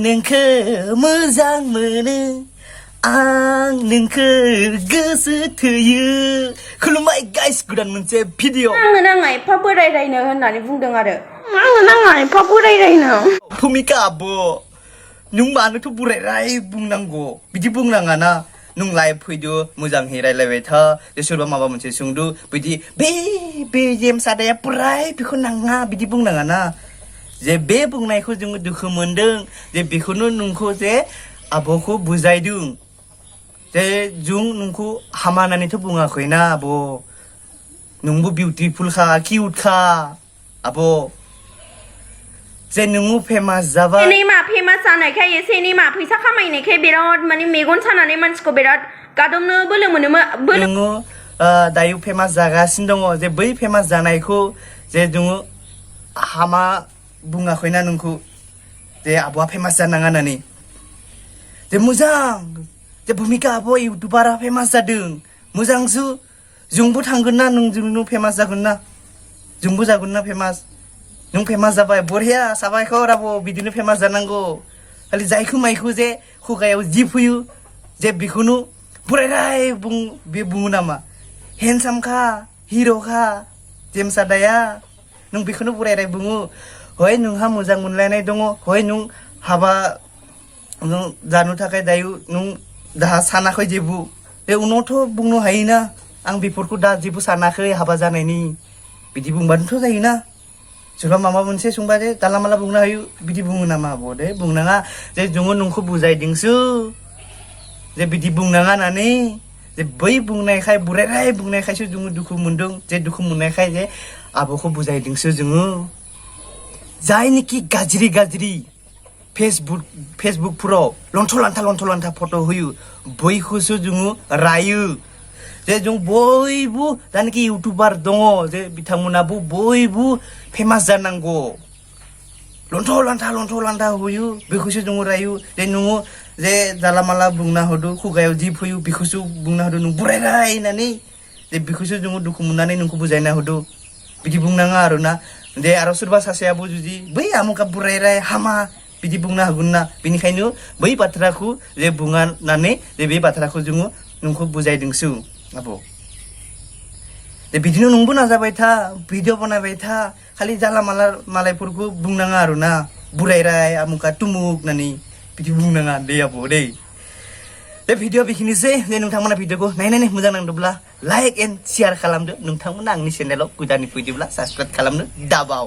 नोंखो मोजां मोनो आं नोंखो गोसो थोयो खुलुमबाय गाइस गोदान मोनसे भिडिअ आंनो नाङा एफा बोरायरायनो होननानै बुंदों आरो आंनो नाङा एफा बोरायरायनो भुमिका आब' नों मानोथ' बोरायराय बुंनांगौ बिदि बुंनाङा ना नों लाइभ फैदो मोजाङै रायलायबाय था जे सोरबा माबा मोनसे सोंदो बिदि बे जेम्स आदाया बोराय बेखौ नाङा बिदि बुंनाङा ना जे बे बुंनायखौ जोङो दुखु मोनदों जे बेखौनो नोंखौ जे आब'खौ बुजायदों जे जों नोंखौ हामानानैथ' बुङाखैना आब' नोंबो बिउटिफुल खा किउट खा आब' जे नोङो फेमास जाबाय एनै मा फेमास जानायखाय एसे एनै मा फैसा खामायनायखाय बिराद माने मेगन सानानै मानसिखौ बिराद गादबनो बोलो मोनोमोन नोङो दायो फेमास जागासिनो दङ जे बै फेमास जानायखौ जे जोङो हामा बुङाखैना नोंखौ जे आब'आ फेमास जानाङा होननानै जे मोजां जे भुमिका आब' इउटुबारा फेमास जादों मोजांसो जोंबो थांगोन ना नों फेमास जागोन ना जोंबो जागोन ना फेमास नों फेमास जाबाय बरिया साबायखर आब' बिदिनो फेमास जानांगौ खालि जायखौ मायखौ जे खुगायाव जि फैयो जे बेखौनो बोरायराय बे बुङो नामा हेन्डसामखा हिर'खा जेम्स आदाया नों बेखौनो बोरायराय बुङो हय नोंहा मोजां मोनलायनाय दङ हय नों हाबा नों जानो थाखाय दायो नों दाहा सानाखै जेबो बे उनावथ' बुंनो हायोना आं बेफोरखौ दा जेबो सानाखै हाबा जानायनि बिदि बुंबानोथ' जायोना सोरबा माबा मोनसे सोंबा जे दाला माला बुंनो हायो बिदि बुङो नामा आब' दे बुंनाङा जे जोङो नोंखौ बुजायदोंसो जे बिदि बुंनाङा होननानै जे बै बुंनायखाय बोरायराय बुंनायखायसो जोङो दुखु मोनदों जे दुखु मोननायखाय जे आब'खौ बुजायदोंसो जोङो जायनिखि गाज्रि फेसबुकफोराव लन्थ' लान्था फट' होयो बैखौसो जोङो रायो जे जों बयबो दानिखि इउटुबार दङ जे बिथांमोनाबो बयबो फेमास जानांगौ लन्थ' लान्था होयो बेखौसो जोङो रायो जे नोङो जे जाला माला बुंना होदो खुगायाव जि फैयो बेखौसो बुंना होदो नों बोरायराय होननानै जे बेखौसो जोङो दुखु मोननानै नोंखौ बुजायना होदो बिदि बुंनाङा आरो ना जे आरो सोरबा सासेयाबो जुदि बै आमुका बोरायराय हामा बिदि बुंना होगोन ना बेनिखायनो बै बाथ्राखौ जे बुङानानै जे बे बाथ्राखौ जोङो नोंखौ बुजायदोंसो आब' जे बिदिनो नोंबो नाजाबाय था भिडिअ बानायबाय था खालि जाला माला मालायफोरखौ बुंनाङा आरो ना बोरायराय आमुका तुमुक होननानै बिदि बुंनाङा दे आब' दे बे भिडिअ बेखिनिसै जे नोंथांमोना भिडिअखौ नायनानै मोजां नांदोंब्ला लाइक एन्ड शेयार खालामदो नोंथांमोना आंनि चेनेलाव गोदानै फैदोंब्ला साबसक्राइब खालामनो दाबाव